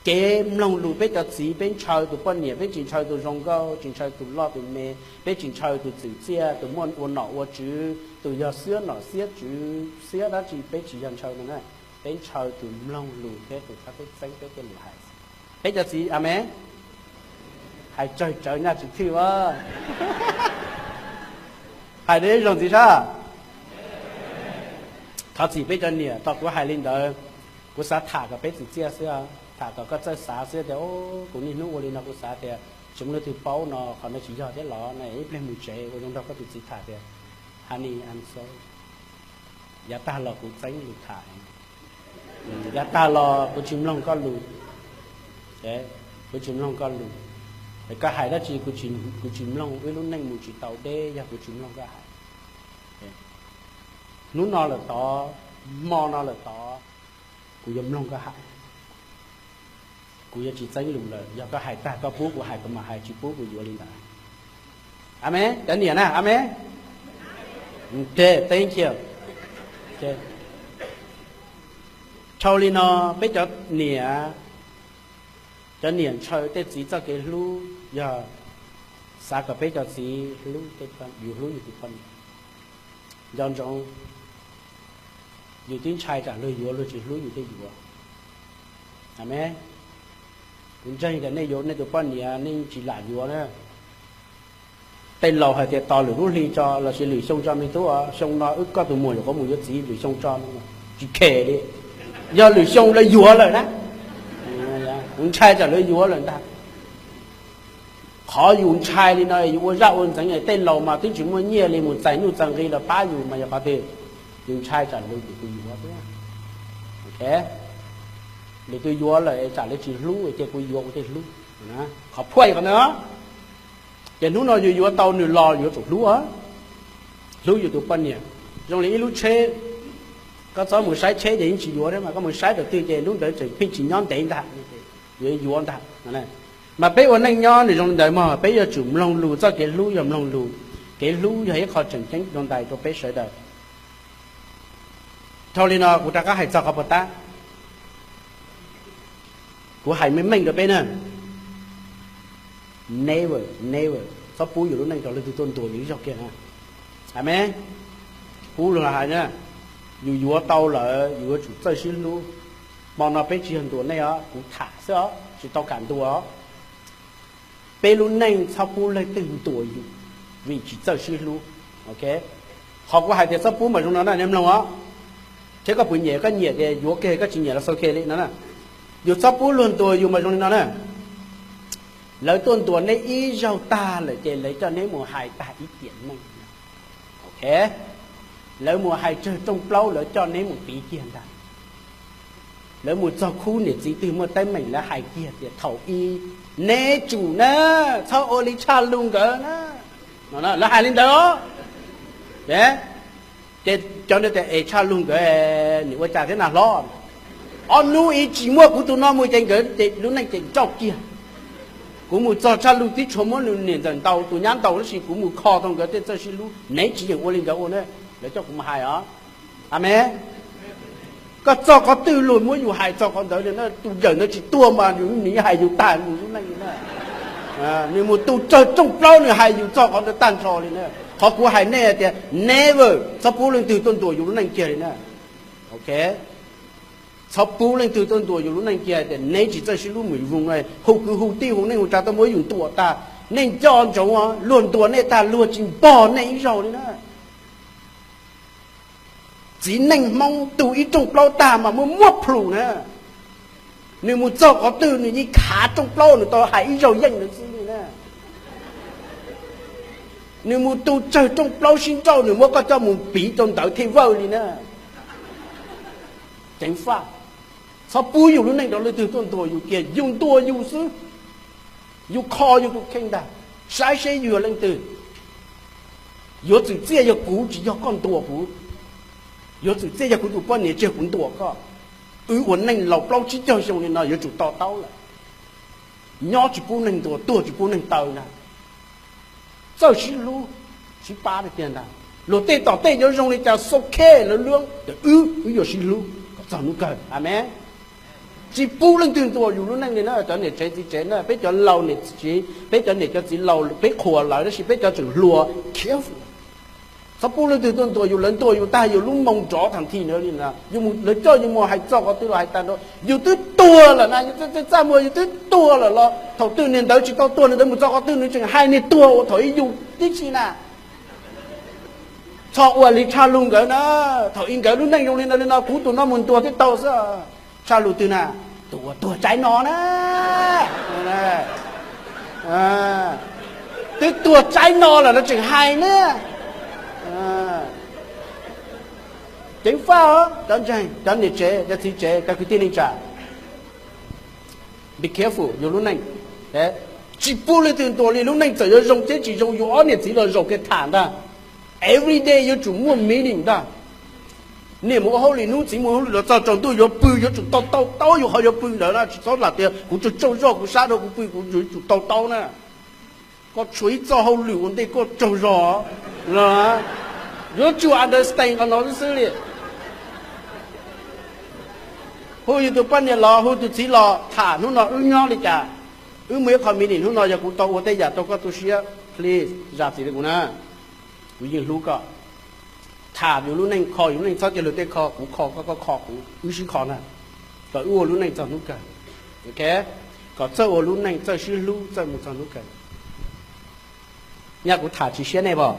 Kev mloog lus peb cov txiv, peb ntshaw tus poj niam, peb tsis ntshaw tus zoo nkauj, tsis ntshaw tus loj tus me, peb tsis ntshaw tus txwm txiaj, tus muaj ua nom ua tswv, tus yog xiab nom xiab tswv, xiab dab tsi peb tsis yog ntshaw no na. Peb ntshaw tus mloog lus thiab tus qhab peb txeeb peb tej lus hais. Peb cov txiv, amees. Hais tsawg tsawv nyaj tsis thwj a. Hais zoo ntxiv sab. Thov txim peb cov niam, tau kuv hais li ntawd, kuv xav tham kom peb txwm txiaj xwb, tham kom koj txawj xav xwb tias, kuv niaj hnub ua li no kuv xav tias tsis muaj leej twg paub no, qhov no tsis yog thiab los no, ib pliag mus tsev ua zoo nrog koj tus txiv tham tias, honey, I'm sorry, yav tag los kuv txeeb lus tham, yav tag los kuv tsis mloog koj lus, kuv tsis mloog koj lus, koj hais dab tsi kuv tsis mloog, wb lub neej mus tsis tau deb yog kuv tsis mloog koj hais. Hnub no lawm tod, hmo no lawm tod, kuv yuav mloog koj hais, kuv yuav tsis txeeb lus lawm, yog koj hais tag koj pub kuv hais kuv mam hais, tsis pub kuv yuav li ntawd. Amees, cov niam na, amees. Thank you. Dhau li no, peb cov niam, cov niam ntshaw tej txiv txoj kev hlub yog xav kom peb cov txiv hlub, yus hlub yus tus poj niam. Nco ntsoov, yus twb ntshai tsam luag yuav luag tsis hlub yus thiaj yuav. Amees. Kuv ntseeg tias nej yuav nej tus poj niam nej tsis lam yuav na. Tej laus hais tias tos lwm lub hli tso lossis lwm xyoo tso me tub, xyoo no wb koj tus muam yuav qhuav mus yuav txiv, lwm xyoo tso, tsis khem li. Yog lwm xyoo lawv yuav lawm na, kuv ntshai tsam lawv yuav lawm ntag. Qhov yus ntshai li no yus ua zaj ua ntxeev, tej laus mas twb tsis muaj nyiaj li mus txais nuj txais nqi los pab yus mas yog qhov twg? Yus ntshai tsam lwm tus yuav thiab. Lwm tus yuav lawm es tsam lawv tsis hlub ces kuv yuav kuv thiaj hlub. Qhov phuaj qhov ntawd. Ces hnub no yus yuav tau nws los yuav tsum hlub, hlub yus tus poj niam. Zoo li ib lub tsheb, koj txhob mus saib tsheb ces yeej tsis yuav thiab mas, koj mus saib rau twg ces lub ntawd tseem pheej tsis nyob ntev ntag, yuav yuav ntag. Mas peb ua neej nyob nws zoo li ntawd mog, peb yuav tsum mloog lus, txoj kev hlub yog mloog lus, kev hlub yog ib qho tseem ceeb dua ntais rau peb sawv daws. Dhau li no kuv rov qab hais txog qhov puas tab, kuv hais meej meej rau peb na, never, never txhob pub yus lub neej rau leej twg tuaj ntuas yus ib zaug kiag na. Amees. Kuv los hais na, yus yuav tau lawm yus yuav tsum txawj sib hlub. Hmo no peb tsis yog ntuas nej os, kuv tham xwb os, tsis tau kam ntuas os. Peb lub neej txhob pub leej twg ntuas yus vim tsis txawj sib hlub. Qhov kuv hais tias txhob pub mas zoo no na, nej mloog os. Thiab koj puas nyiam, koj nyiam ces yuav kiag, koj tsis nyiam los xaus kiag li no na. Yus txhob pub luag ntuas yus mas zoo li no na. Lawv tuaj ntuas neb ib zaug tag lawm ces lawv coj neb mus hais tag ib tiam neej. Lawv mus hais tsawg rooj plaub lawv coj neb mus piv kiag ntag. Lawv mus txog khub niam txiv twg muaj teeb meem lawv hais kiag tias thaum ub, neb tsum na, txhob ua li tshaj lug nkawd na. Lawv hais li ntawd os. Ces cov ntawd tias es tshaj lug nkawd, nws ua cas thiab na hlob? Ob hnub ib tsis muaj kuv tus no mus ces nkawd ces lub neej ces nrauj kiag. Kuv mus txog tshaj lug tib tshuav muab nws niam ntxawm ntaus, tus nyab ntaus, tab sis kuv mus kho tau nkawd tej txawj sib hlub, neb tsis yeem ua li nkawd ua na. Lawv coj kuv mus hais os. Amees. Koj txog qhov twg luag muab yus hais txog qhov ntawd li na, tus yawm ntawd tsis tuag mas nws hais yus tag mus lub neej li na. Nws mus tu tsawg rooj plaub nws hais yus txog qhov ntawd tag nrho li na. Qhov kuv hais nej tias never, txhob pub leej twg tuaj ntuas yus lub neej kiag li na. Txhob pub leej twg tuaj ntuas yus lub neej kiag tias neb tsis txawj sib hlub mus voos, hu kwv hu tij hu neej hu tsav tuaj muab yus ntuas tag. Nej nco ntsoov, luag ntuas nej tag luag tsis npog nej ib zaug li na. Txiv neej Hmoob tu ib rooj plaub tag mas muaj muab plhus na. Nws mus txog qhov twg nws yeej khav rooj plaub, nws tau hais ib zaug yeej ntawd xwb li na. Nws mus tu tsawg rooj plaub sib nrauj nws muab koj coj mus piv rau ntawd thiaj vawj li na. Ceev faj. Txhob pub yus lub neej rau leej twg tuaj ntuas yus kiag, yus ntuas yus xwb. Yus kho yus tus kheej ntag, saib seb yus yog leej twg. Yuav txwm txiaj yog kuv tsis yog koj ntuas kuv. Yuav txwm txiaj yog kuv tus poj niam tsis yog kuv ntuas koj. Wb ua neej laus plaub tsib caug xyoo li no yuav tsum to taub lawm. Nyob tsis pub neeg ntuas, tuag tsis pub neeg taw ntag. Txawj sib hlub, sib pab tiag tiag ntag. Luag tej tom tej yuav zoo li cas xau khe lawv luab, wb, wb yuav sib hlub kom txog hnub kawg. Amees. Tsis pub leej twg ntuas yus lub neej li na, cov niam tsev txiv tsev na, peb cov laus niam txiv, peb cov niam cov txiv laus peb qhuas lawv tab sis peb cov tseem hluas, careful. Txhob pub leej twg tuaj ntuas yus, lawv ntuas yus tag yus lub moo nrov thaum ntej na li na, lawv coj yus mus hais txog qhov twg los hais tag nrho, yus twb tuag lawm na, yus txaj muag yus twb tuag lawm los thaum twg niag ntawd tsis tau tuag, niag ntawd mus txog qhov twg nws tseem hais niag tuag uas thaum ub yus tib si na. Txhob ua li Tshaj Lug nkawd na, thaum ub nkawd lub neej zoo li no li no, kuv tus no mus ntuas thiab tau xwb. Tshaj Lug twg na? Tus uas tuag tsaib no na. Twb tuag tsaib no lawm no tseem hais na. Ceev faj os cov ntseeg, cov niam tsev, cov txiv tsev, cov kwv tij neej tsa. Be careful yus lub neej. Tsis pub leej twg ntuas li, lub neej txawm yuav zoo thiab tsis zoo yus ob niam txiv los zaum kiag tham ntag. Every day yuav tsum muaj meeting ntag. Niam mus ua hauj lwm hnub, txiv mus hauj lwm los txog tsaus ntuj yuav pw, yuav tsum tau tau taub yus qhov yuav pw ntawd na, tsis txhob lam tias kuv tsaug tsaug zog kuv sab dhau kuv pw, kuv yuav tsum tau taub na. Koj tshuav ib txoj hauj lwm ua ntej koj tsaug zog los yuav tsum understand qhov no xwb xwb li. Hu yus tus poj niam los hu tus txiv los tham hnub no wb nyob li cas, wb muaj ib qho meeting hnub no, yog kuv tau ua tej yam rau koj tu siab, please zam txim rau kuv na. Kuv yeej hlub koj. Tham yus lub neej, kho yus lub neej, txhob cia luag tej kho kuv, kho koj, koj kho kuv, wb sib kho ntag, kom wb ua lub neej txog hnub kawg. Kom txawj ua lub neej, txawj sib hlub, txawj mus txog hnub kawg. Nyaj kuv tham tsis siab nej pom.